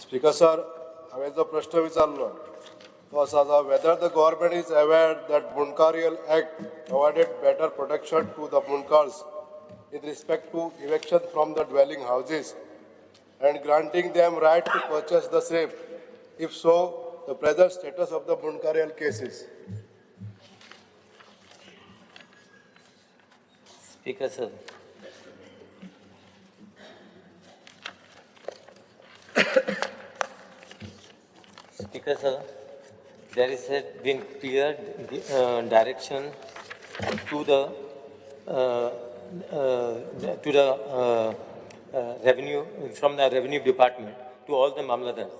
Speaker sir, हांवें जो प्रश्न विचारलो तो आसा whether the government is aware that Mundkarial Act provided better protection to the Mundkars in respect to eviction from the dwelling houses and granting them right to purchase the same. If so, the present status of the Mundkarial cases. Speaker, sir. Speaker, sir, there is a been clear direction to the to the revenue from the revenue department to all the mamlatdars.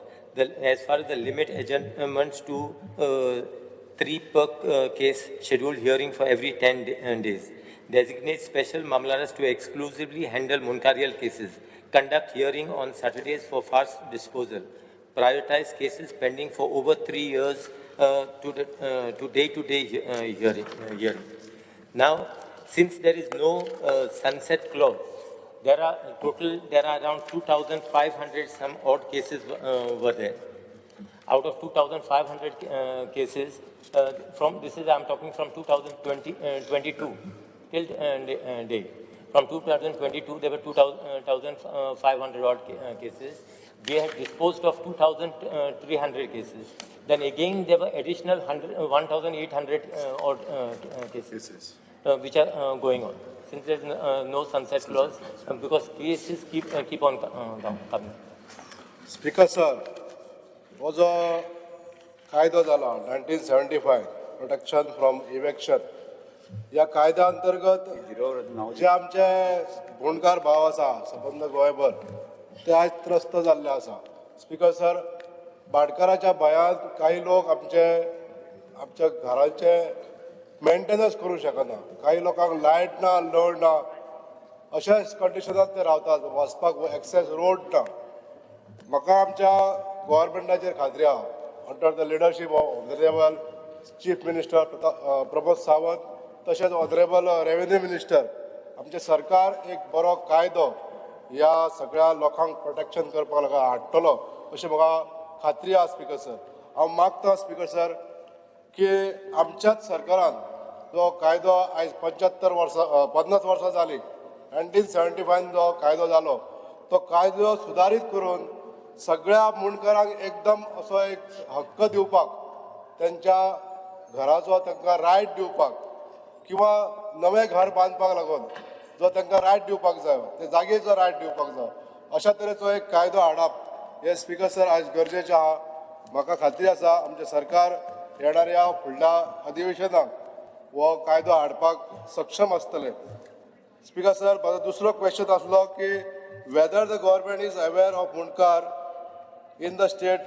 As far as the limit adjournments to 3 per case scheduled hearing for every 10 days. Designate special mamlatdars to exclusively handle Mundkarial cases. Conduct hearing on Saturdays for fast disposal. Prioritize cases pending for over 3 years to day-to-day hearing. Now, since there is no sunset clause, there are around 2,500 some odd cases were there. Out of 2,500 cases, from this is I am talking from 2022 till date. From 2022, there were 2,500 odd cases. We had disposed of 2,300 cases. Then again, there were additional 1,800 odd cases, which are going on. Since there is no sunset clause, because cases keep on coming. Speaker sir, हो जो कायदो जाला 1975 protection from eviction, ह्या कायद्या अंतर्गत जे आमचे गुणकार भाव आसा सबंद गोंयभर ते आयज त्रस्त जाल्ले आसा. स्पीकर सर, भाटकाराच्या भंयान काही लोक आमचे आमच्या घराचे मेंटेनन्स करूं शकना, काही लोकांक लायट ना, नळ ना, अशाच कंडिशनात ते रावतात, वचपाक एक्सेस रोड ना. म्हाका आमच्या गव्हर्मेंटाचेर खात्री आहा, under the leadership of honourable chief minister Pramod Sawant तशेंच ऑनरेबल रेवेन्यू मिनिस्टर, आमचें सरकार एक बरो कायदो ह्या सगळ्या लोकांक प्रोटेक्शन करपाक लागून हाडटलो अशें म्हाका खात्री आहा. स्पीकर सर, हांव मागता स्पीकर सर की आमच्याच सरकारान जो कायदो आयज 75 वर्सां 50 वर्सां जालीं 1975 जो कायदो जालो तो कायदो सुदारीत करून सगळ्या मुंडकरांक एकदम असो एक हक्क दिवपाक, तेंच्या घराचो तांकां रायट दिवपाक किंवा नवें घर बांदपाक लागून जो तांकां रायट दिवपाक जाय, ते जागेचो रायट दिवपाक जाय, अशा तरेचो एक कायदो हाडप हें स्पीकर सर आयज गरजेचें आहा. म्हाका खात्री आसा आमचें सरकार येणाऱ्या फुडल्या अधिवेशनाक हो कायदो हाडपाक सक्षम आसतलें. स्पीकर सर, म्हाजो दुसरो क्वेश्चन आसलो की whether the government is aware of Mundkar in the state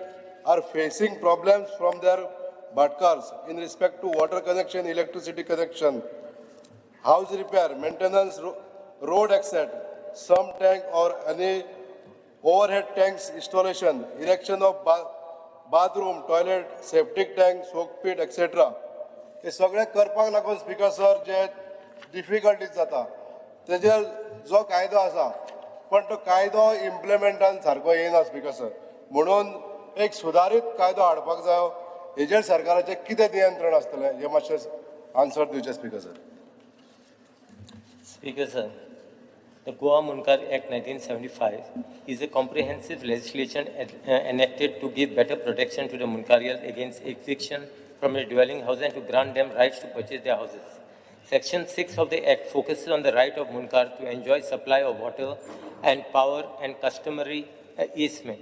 are facing problems from their bhatkars in respect to water connection, electricity connection, house repair, maintenance, road access, sump tank or any overhead tanks installation, erection of bathroom, toilet, septic tank, soak pit, etc. हे सगळें करपाक लागून speaker sir जे difficulties जाता तेजेर जो कायदो आसा पण तो कायदो इम्प्लिमेंटान सारको येना स्पीकर सर, म्हणून एक सुदारीत कायदो हाडपाक जायो. हेजेर सरकाराचें कितें नियंत्रण आसतलें हें मातशें आन्सर दिवचें speaker sir. Speaker sir, the Goa Mundkar Act 1975 is a comprehensive legislation enacted to give better protection to the Mundkarials against eviction from their dwelling house and to grant them rights to purchase their houses. Section 6 of the Act focuses on the right of Mundkar to enjoy supply of water and power and customary easement.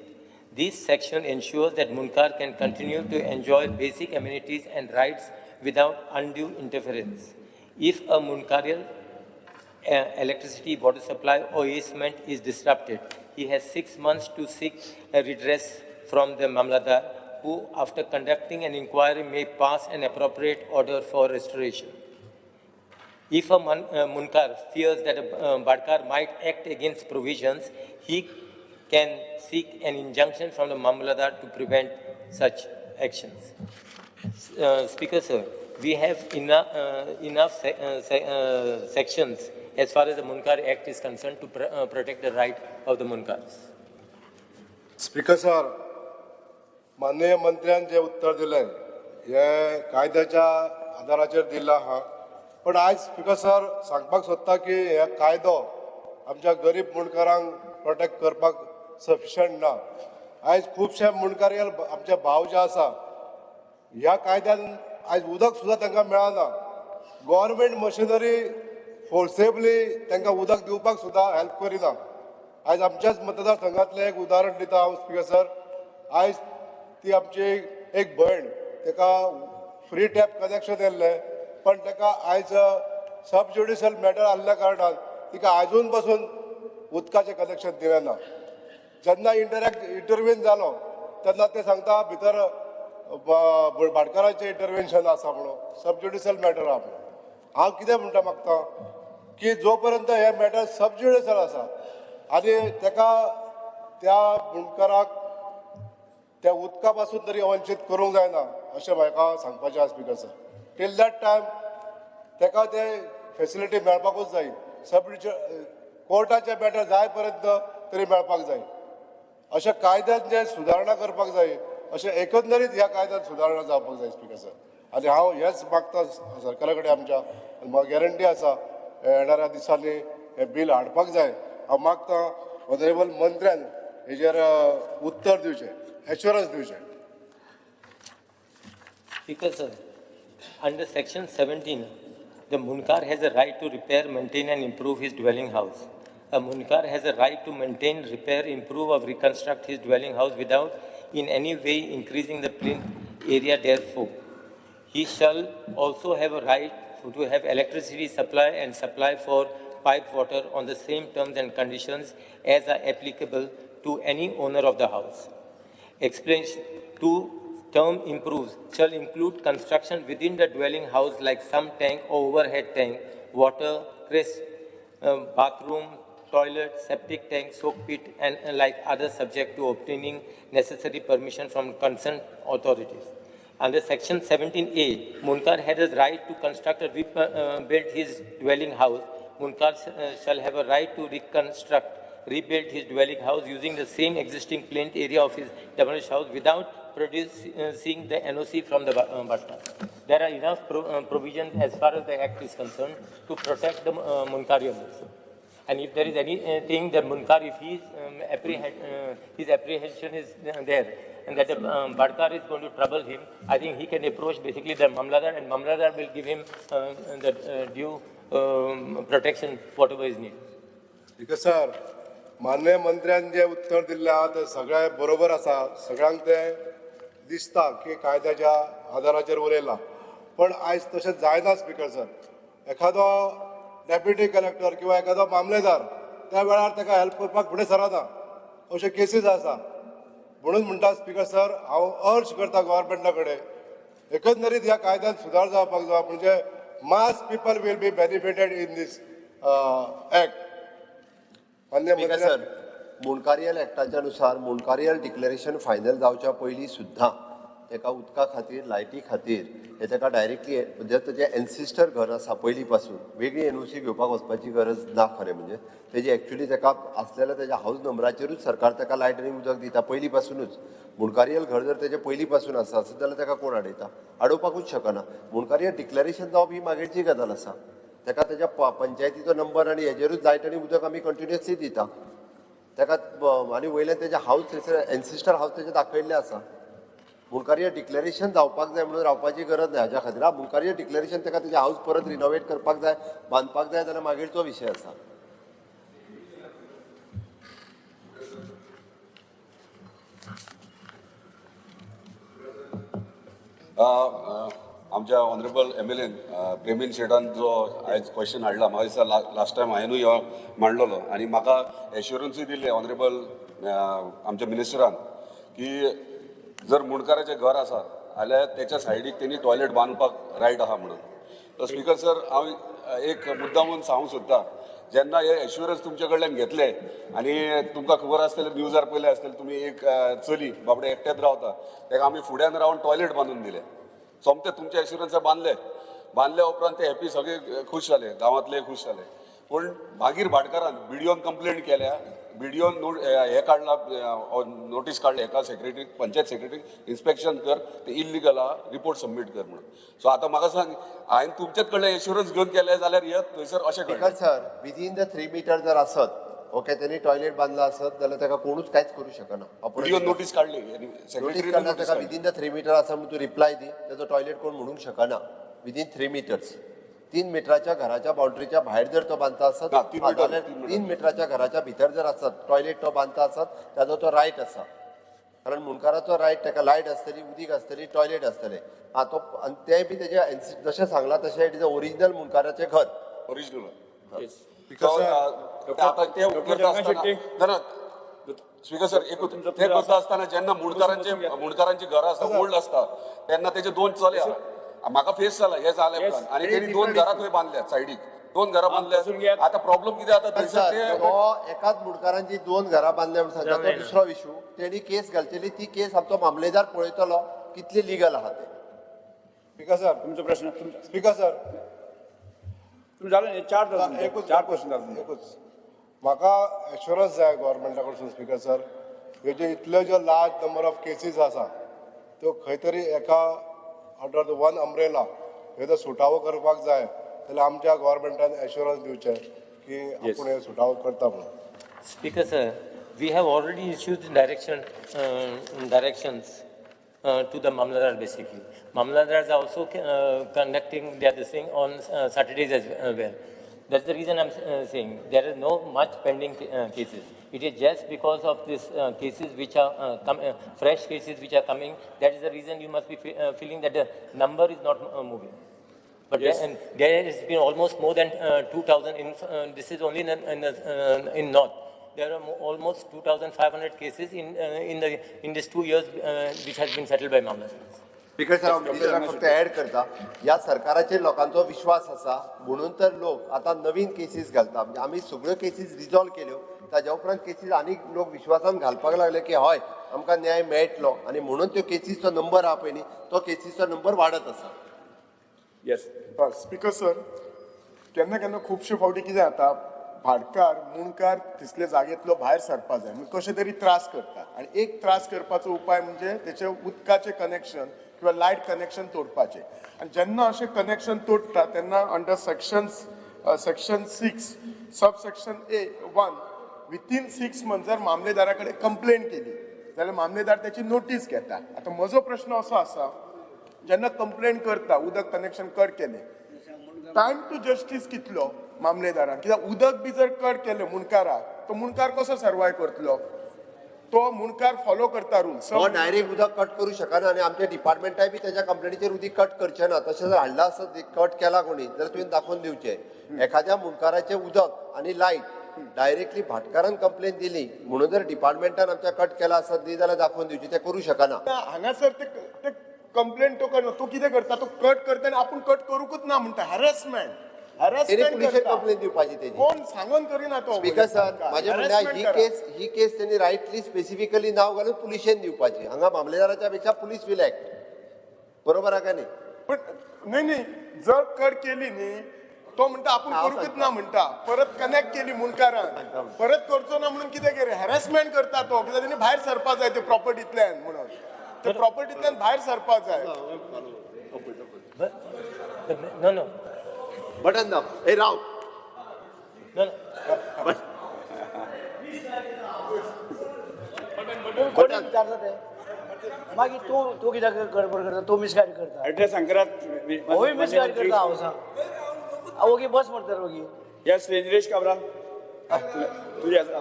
This section ensures that Mundkar can continue to enjoy basic amenities and rights without undue interference. If a Mundkarial electricity, water supply or easement is disrupted, he has 6 months to seek a redress from the Mamlatdar, who, after conducting an inquiry, may pass an appropriate order for restoration. If a Mundkar fears that a Bhatkar might act against provisions, he can seek an injunction from the Mamlatdar to prevent such actions. Speaker sir, we have enough sections as far as the Mundkar Act is concerned to protect the right of the Mundkars. Speaker sir, माननीय मंत्र्यान जें उत्तर दिलें हें कायद्याच्या आदाराचेर दिल्लें आहा. पण आयज स्पिकर सर सांगपाक सोदता की हे कायदो आमच्या गरीब मुंडकारांक प्रोटेक्ट करपाक सफिशंट ना. आयज खुबशे मुंडकार आमचे भाव जे आसा ह्या कायद्यान आयज उदक सुद्दां तांकां मेळना. गव्हर्मेंट मशिनरी फोर्सेबली तांकां उदक दिवपाक सुद्दां हेल्प करिना. आयज आमच्याच मतदारसंघातलें एक उदाहरण दिता हांव स्पिकर सर. आयज ती आमची एक भयण, ताका फ्री टॅप कनेक्शन येयल्लें, पण ताका आयज सब ज्युडिशियल मॅटर आहल्या कारणान तिका आजून पासून उदकाचें कनेक्शन दिलें ना. जेन्ना इंटरव्हीन जालो तेन्ना ते सांगता भितर भाटकाराचें इंटरवेन्शन आसा म्हणून, सब ज्युडिशियल मॅटर आहा म्हणून. हांव कितें म्हणटा मागता की जो पर्यंत हें मॅटर सब ज्युडिशियल आसा आनी ताका त्या मुंडकाराक त्या उदका पासून तरी वंचीत करूंक जायना अशें म्हाका सांगपाचें आसा speaker sir. Till that time ताका ते फेसिलिटी मेळपाकूच जाय. सब कोर्टाचें मॅटर जाय पर्यंत तरी मेळपाक जाय. अशें कायद्यान जे सुदारणा करपाक जाय, अशें एकंदरीत ह्या कायद्यान सुदारणा जावपाक जाय स्पिकर सर. आनी हांव हेंच मागता सरकारा कडेन आमच्या, आनी म्हाका गॅरंटी आसा येणाऱ्या दिसांनी हें बील हाडपाक जाय. हांव मागता ऑनरेबल मंत्र्यान हेजेर उत्तर दिवचें, एश्योरन्स दिवचें. Speaker sir, under section 17, the Mundkar has a right to repair, maintain and improve his dwelling house. A Mundkar has a right to maintain, repair, improve or reconstruct his dwelling house without in any way increasing the plinth area therefore. He shall also have a right to have electricity supply and supply for pipe water on the same terms and conditions as are applicable to any owner of the house. Explanation 2, term improves shall include construction within the dwelling house like some tank or overhead tank, water, crest, bathroom, toilet, septic tank, soak pit, and like other subject to obtaining necessary permission from concerned authorities. Under section 17A, Mundkar had a right to construct or rebuild his dwelling house. Mundkar shall have a right to reconstruct, rebuild his dwelling house using the same existing plinth area of his demolished house without producing the NOC from the Bhatkar. There are enough provisions as far as the act is concerned to protect the Mundkarials. And if there is anything, the Mundkar, if his apprehension is there, and that the Bhatkar is going to trouble him, I think he can approach basically the Mamladar, and Mamladar will give him the due protection, whatever is needed. Speaker sir, माननीय मंत्र्यान जें उत्तर दिल्लें आहा तें सगळें बरोबर आसा. सगळ्यांक तें दिसता की कायद्याच्या आदाराचेर उलयलां, पण आयज तशें जायना स्पिकर सर. एखादो डेप्युटी कलेक्टर किंवा एखादो मामलेदार त्या वेळार ताका हेल्प करपाक फुडें सरना, अश्यो केसीस आसा. म्हणून म्हणटा स्पिकर सर, हांव अर्ज करता गव्हर्मेंटा कडेन एकंदरीत ह्या कायद्यान सुदार जावपाक जाय, म्हणजे mass people will be benefited in this act. मान्य स्पीकर मंत्र्यान सर, मुंडकारियल एक्टाच्या नुसार मुंडकारियल डिक्लेरेशन फायनल जावच्या पयलीं सुद्दां ताका उदका खातीर, लायटी खातीर हे ताका डायरेक्टली म्हणजे ताजें एन्सिस्टर घर आसा पयलीं पासून वेगळी एनओसी घेवपाक वचपाची गरज ना. खरें म्हणजे तेजी एक्चुली ताका आसलेल्या तेज्या हावज नंबराचेरूच सरकार ताका लायट आनी उदक दिता पयलीं पासुनूच. मुंडकारियल घर जर तेजें पयलीं पासून आसा आसत जाल्यार ताका कोण आडयता? आडोवपाकूच शकना. मुंडकारियल डिक्लेरेशन जावप ही मागीरची गजाल आसा. ताका तेज्या पंचायतीचो नंबर आनी हेजेरूच लायट आनी उदक आमी कंटिन्युअसली दिता ताका. आनी वयल्यान तेजें हावज थंयसर एन्सिस्टर हावज तेजें दाखयल्लें आसा. मुंडकारियल डिक्लेरेशन जावपाक जाय म्हणून रावपाची गरज ना हाज्या खातीर. हा, मुंडकारियल डिक्लेरेशन ताका तेजें हावज परत रिनोवेट करपाक जाय, बांदपाक जाय जाल्यार मागीरचो विशय आसा. आमच्या ऑनरेबल एमएलएन प्रेमीन शेटान जो आयज क्वेश्चन हाडला, म्हाका दिसता लास्ट टायम हांवेनूय हो मांडलेलो आनी म्हाका एश्युरन्सूय दिल्ले ऑनरेबल आमच्या मिनिस्टरान की जर मुंडकाराचें घर आसा जाल्यार तेच्या सायडीक तेणी टॉयलेट बांदपाक रायट आहा म्हणून. तर स्पीकर सर, हांव एक मुद्दामून सांगूंक सोदता, जेन्ना हे एश्युरन्स तुमचे कडल्यान घेतले आनी तुमकां खबर आसतलें, न्यूजार पयलें आसतलें तुमी, एक चली बाबडे एकटेच रावता, ताका आमी फुड्यान रावन टॉयलेट बांदून दिलें. सोमते तुमच्या एश्युरन्सार बांदले. बांदल्या उपरांत ते हॅपी, सगळे खूश जाले, गांवांतले खूश जाले. पूण मागीर भाटकारान बिडिओन कंप्लेंट केल्या. बीडीओन नोट हे काडला, नोटीस काडली हेका सेक्रेटरी, पंचायत सेक्रेटरी, इन्स्पेक्शन कर, ते इल्लिगल आहा, रिपोर्ट सबमीट कर म्हणून. सो आतां म्हाका सांग, हांवें तुमच्याच कडल्यान एश्युरन्स घेवन केलें जाल्यार हे थंयसर अशें स्पीकर घडलें. Sir, within the 3 meter जर आसत, ओके, तेणी टॉयलेट बांदला आसत जाल्यार ताका कोणूच कांयच करूं शकना. बीडीओन नोटीस काडली, नोटीस सेक्रेटरीन काडला नोटीस ताका काडली. विदीन the 3 metre आसा म्हणून तूं रिप्लाय दी, तेजो टॉयलेट कोण म्हणूंक शकना. विदीन 3 मिटर्स, 3 मिटराच्या घराच्या बाउंड्रीच्या भायर जर तो बांदता आसत ना, 3 हा, मिटर, जाल्यार 3 मिटर. 3 मिटराच्या घराच्या भितर जर आसत, टॉयलेट तो बांदता आसत, ताजो तो रायट आसा, कारण मुंडकाराचो रायट, ताका लायट आसतली, उदीक आसतली, टॉयलेट आसतलें. हा, तो आनी तें बी तेजें जशें सांगलां तशें it is a original मुंडकाराचें घर. ओरिजिनल. स्पीकर सर, आता ते डॉक्टर करता आसतना शेट्टी. ना ना, स्पीकर सर, एकूच, ते करता आसतना जेन्ना मुंडकारांची घरां आसता, ओल्ड आसता, तेन्ना तेचे दोन चले आहा. म्हाका फेस जाला हे जाले उपरांत, आनी तेणी दोन घरां थंय बांदल्यात, सायडीक दोन घरां बसून बांदल्यात. घेयात. आतां प्रॉब्लम कितें जाता थंयसर सर, ते तो एकाच मुंडकारांची दोन घरां बांदल्या म्हणून सांगता, तो दुसरो इशू. तेणी केस घालचेली, ती केस आमचो मामलेदार पळयतलो कितली लिगल आहा ते. स्पीकर सर, तुमचो प्रश्न तुमचो स्पीकर सर, तुमचं झालं नाही, चार झालं तुमचे. एकूच. चार क्वेश्चन झाले तुमचे. एकूच म्हाका एश्योरन्स जाय गव्हर्मेंटा कडसून स्पीकर सर, ह्यो ज्यो इतल्यो ज्यो लार्ज नंबर ऑफ केसीस आसा, त्यो खंय तरी एका अंडर the one umbrella ह्यो जर सुटावो करपाक जाय जाल्यार आमच्या गव्हर्मेंटान एश्योरन्स दिवचें की आपूण हे सुटावो करता म्हणून. Speaker sir, we have already issued directions to the Mamladar basically. Mamladars are also conducting their this thing on Saturdays as well. That's the reason I'm saying there is no much pending cases. It is just because of this cases which are fresh cases which are coming. That is the reason you must be feeling that the number is not moving. But Yes. there, and there has been almost more than 2,000 in, this is only in North. There are almost 2,500 cases in this 2 years which has been settled by Mamlatdars. Speaker sir, हांव मिनिस्टराक फक्त add करता, ह्या सरकाराचेर लोकांचो विश्वास आसा म्हणून तर लोक आतां नवीन केसीस घालता. म्हणजे आमी सगळ्यो केसीस रिजॉल्व केल्यो, ताज्या उपरांत केसीस आनीक लोक विश्वासान घालपाक लागले की हय, आमकां न्याय मेळटलो, आनी म्हणून त्यो केसीसचो नंबर आहा पळय न्ही, तो केसीसचो नंबर वाडत आसा. येस. स्पीकर सर, केन्ना केन्ना खुबशे फावटी कितें जाता, भाटकार मुंडकार तिसले जागेंतलो भायर सरपा जाय म्हण कशे तरी त्रास करता, आनी एक त्रास करपाचो उपाय म्हणजे तेचें उदकाचें कनेक्शन किंवा लायट कनेक्शन तोडपाचें. आनी जेन्ना अशें कनेक्शन तोडटा तेन्ना under section 6 sub section A 1 within 6 month जर मामलेदारा कडेन कंप्लेन केली जाल्यार मामलेदार त्याची नोटीस घेता. आतां म्हजो प्रश्न असो आसा, जेन्ना कंप्लेन करता उदक कनेक्शन कट केलें, टायम टू जस्टीस कितलो मामलेदारान? कित्याक उदक बी जर कट केलें मुंडकाराक, तो मुंडकार कसो सर्वाय करतलो? तो मुंडकार फॉलो करता रुल्स. तो डायरेक्ट उदक कट करूं शकना आनी आमच्या डिपार्टमेंटाय बी तेज्या कंप्लेनीचेर उदीक कट करचें ना. तशें जर हाडलां आसत, कट केला कोणी जाल्यार तुवें दाखोवन दिवचें. एखाद्या मुंडकाराचें उदक आनी लायट डायरेक्टली भाटकारान कंप्लेन दिली म्हणून जर डिपार्टमेंटान आमच्या कट केला आसत न्ही जाल्यार दाखोवन दिवचें, तें करूं शकना. हांगासर ते ते कंप्लेन तो करना, तो कितें करता, तो कट करता आनी आपूण कट करूंकच ना म्हणटा. हॅरेसमेंट. तेणी हॅरेसमेंट पुलिशेक करता. कंप्लेन दिवपाची तेजी. कोण सांगून करिना तो. स्पीकर सर, म्हाजें म्हणणें आहा, ही Harassment. केस ही केस तेणी रायटली स्पेसिफिकली नांव घालून पुलिशेन दिवपाची. हांगा मामलेदाराच्या पेक्षा पुलीस will act, बरोबर आहा काय न्ही? पण न्हय न्हय, जर कट केली न्ही, तो म्हणटा आपूण हांव करूंकच सांगता. ना म्हणटा, परत कनेक्ट केली मुंडकारान, परत करचो ना म्हणून कितें केलें, हॅरेसमेंट करता तो. कित्याक तेणी भायर सरपा जाय ते प्रॉपर्टींतल्यान म्हणून, ते प्रॉपर्टींतल्यान भायर सरपा जाय. But, no, button दाब, ए राव. No. कोणी विचारता ते मागीर तूं तूं कित्याक गडबड करता? तूं मिसगायड करता. ऍड्रेस सांगरात. होय, मिसगायड करता हांव सांग, ओगी बस मरता ओगी. येस, निलेश काब्राल, तुझे आसा.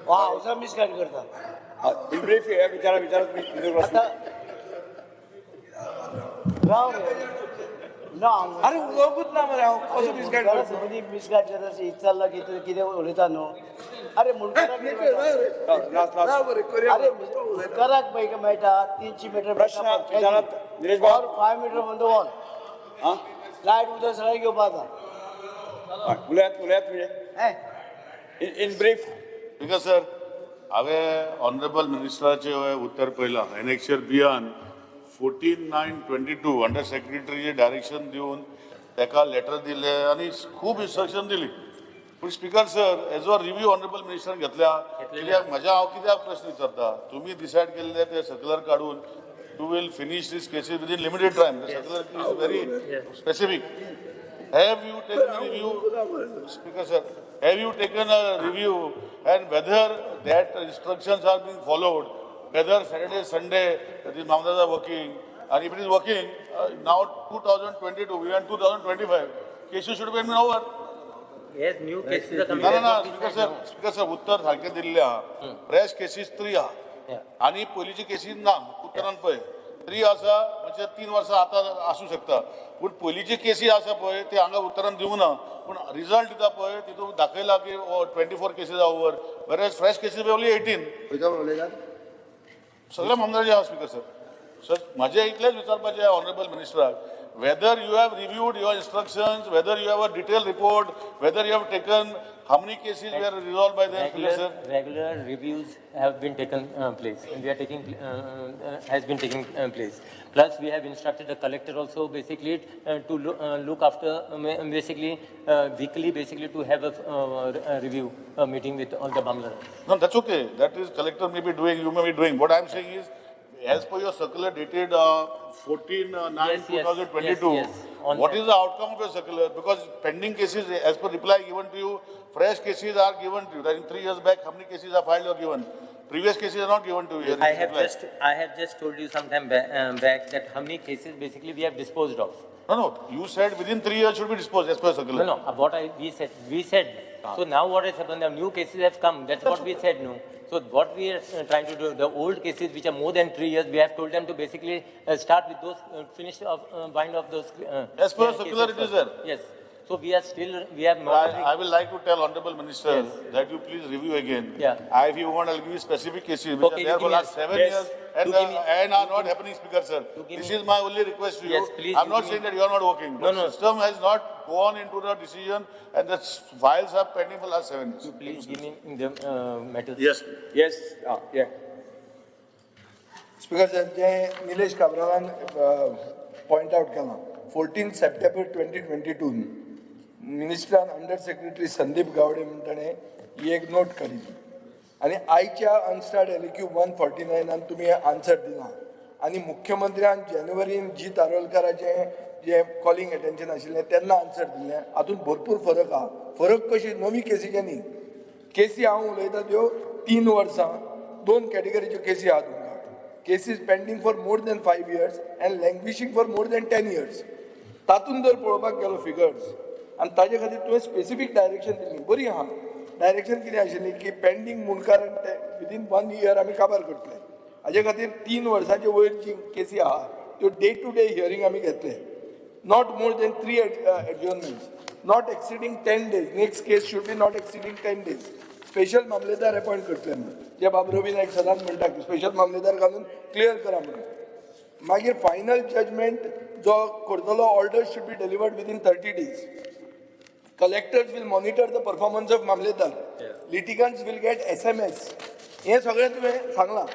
हांव सांग, मिसगायड करता. इन ब्रीफ विचारा, विचारा तुमचे प्रश्न. आतां राव रे ना. अरे, उलोवपूच ना मरे, हांव कसो मिसगायड करता? मदीं मिसगायड करता अशें विचारलां की तुवें कितें उलयता न्हू. अरे मुंडकाराक लास्ट लास्ट. अरे मुंडकाराक पळय मेळटा 300 मिटर. प्रश्न विचारात, निलेश बाब. 5 meter on the wall. हा. लायट उदक सगळें घेवपा आतां. उलयात, उलयात म्हणजे इन ब्रीफ. स्पीकर सर, हांवें ऑनरेबल मिनिस्टराचें उत्तर पळयलां. एनेक्शर बियान 14/9/22 अंडर सेक्रेटरीचे डायरेक्शन दिवन ताका लेटर दिलें आनी खूब इन्स्ट्रक्शन दिली. पूण स्पीकर सर हेजो रिव्यू ऑनरेबल मिनिस्टरान घेतल्या? कित्याक म्हज्या हांव कित्याक प्रश्न विचारता, तुमी डिसायड केल्ले ते सर्क्युलर काडून you will finish this cases within limited time. The circular is very specific. Have you taken review, Speaker sir, have you taken a review and whether that instructions are being followed, whether Saturday, Sunday, the Mamlatdars are working, and if it is working, now 2022, we are in 2025, cases should be over. Yes, new cases are coming. ना ना ना, speaker sir, speaker sir, उत्तर सारकें दिल्लें आहा. Fresh cases three आहा आनी पयलींचे केसीस ना. उत्तरान पळय थ्री आसा, म्हणजे 3 वर्सां आतां आसूं शकता, पूण पयलींचे केसी आसा पळय ते हांगा उत्तरान दिवंक ना, पूण रिजल्ट दिता पळय तितून दाखयला की 24 cases are over, whereas fresh cases only 18. खंयचो उलयतात? सगळ्या मामलेदार आहा स्पीकर सर. सर, म्हाजें इतलेंच विचारपाचें honourable मिनिस्टराक, whether you have reviewed your instructions, whether you have a detail report, whether you have taken how many cases were resolved by them, Speaker Regular, sir. Regular reviews have been taken place, and we are taking, has been taking place. Plus, we have instructed the collector also basically to look after, basically, weekly, basically to have a review, a meeting with all the Mamlatdars. No, that's okay. That is collector may be doing, you may be doing. What I'm saying is, as per your circular dated 14 9 2022, Yes. On what that. is the outcome of your circular? Because pending cases, as per reply given to you, fresh cases are given to you. That in 3 years back, how many cases are filed or given? Previous cases are not given to you. Here in I this have reply. I have just told you some time back that how many cases basically we have disposed of. No, you said within 3 years should be disposed as per circular. No, what we said. So now what has happened, the new cases have come, that's what we said, no. So what we are trying to do, the old cases which are more than 3 years, we have told them to basically start with those, finish off, wind off those. As per circular cases it is first. there. Yes. So we are still, we have not. I will like to tell Honorable Minister that you please review again. Yeah. If you want, I'll give you specific cases which Okay, are you there give for me last 7 years and, you give me- and are not happening, Speaker sir. You give This me- is my only request to you. Yes, please, I'm you not give saying me- that you are not working. No, But no. system has not gone into the decision and the files are pending for last 7 years. You please give me the matters. Yes. Yes, yeah. Speaker साहेब, जे निलेश काब्रालान point out केलां, 14 September 2022 मिनिस्टरान under secretary Sandeep Gawade म्हण ताणें ही एक note काडिल्ली आनी आयच्या अनस्टार्ड एलएक्यू 149आन तुमी आन्सर दिला आनी मुख्यमंत्र्यान जानेवारीन जीत आरोलकाराचें जें कॉलिंग एटेन्शन आशिल्लें तेन्ना आन्सर दिल्लें, हातूंत भरपूर फरक आहा. फरक कशी? नवी केसीचे न्ही, केसी हांव उलयतां त्यो 3 वर्सां, दोन कॅटेगरीच्यो केसी आहा तुमकां: cases pending for more than 5 years and languishing for more than 10 years. तातूंत जर पळोवपाक गेलो फिगर्स आनी ताजे खातीर तुवें स्पेसिफीक डायरेक्शन दिल्ली, बरी आहा. डायरेक्शन कितें आशिल्ली की पेंडींग मुंडकार विदीन वन इयर आमी काबार करतले. हाजे खातीर 3 वर्सांचे वयर जी केसी आहा त्यो डे टू डे हियरींग आमी घेतले, not more than three adjournments, not exceeding 10 days. Next case should be not exceeding 10 days. Special mamlatdar appoint करतले म्हणून जे बाब रवी नायक सदांच म्हणटा की स्पेशल मामलेदार घालून क्लियर करा म्हणून. मागीर फायनल जजमेंट जो करतलो, order should be delivered within 30 days. Collectors will monitor the performance of mamlatdar. Litigants will get SMS. हें सगळें तुवें सांगलां,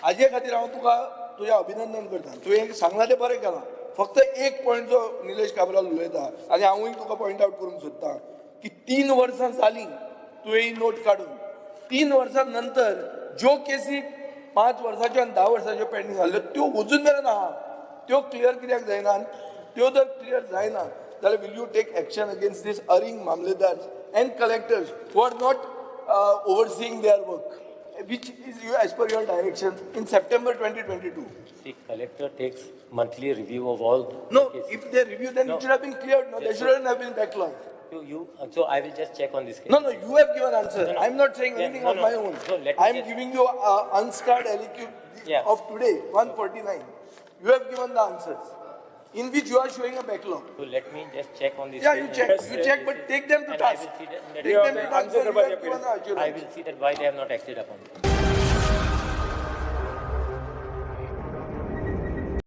हाजे खातीर हांव तुका तुजें अभिनंदन करता. तुवें सांगलां तें बरें केलां. फक्त एक पॉयंट जो निलेश काब्राल उलयता आनी हांवूय तुका पॉयंट आउट करूंक सोदतां की 3 वर्सां जालीं तुवें ही नोट काडून. 3 वर्सां नंतर ज्यो केसी 5 वर्साच्यो आनी 10 वर्साच्यो पेंडींग आसल्यो त्यो अजून मेरेन आहा. त्यो क्लियर कित्याक जायना? आनी त्यो जर क्लियर जायना जाल्यार will you take action against this erring mamlatdars and collectors who are not overseeing their work, which is you as per your direction in September 2022? See, collector takes monthly review of all the No, cases. if they review, then No. it should have been cleared. No, there Yes, shouldn't have been backlog. So I will just check on this case. No, you have given answer. No, no. I'm not saying Yeah, anything no, of no. my own. No, let me I'm giving you unstarred LAQ of today, 149. You have given the answers, in which you are showing a backlog. So let me just check on this. Yeah, you case. check, you check, but take them to And I task. will see that- Take them to task, Answer sir. You करपाचें have given पयलीं. the I assurance. will see that why they have not acted upon it.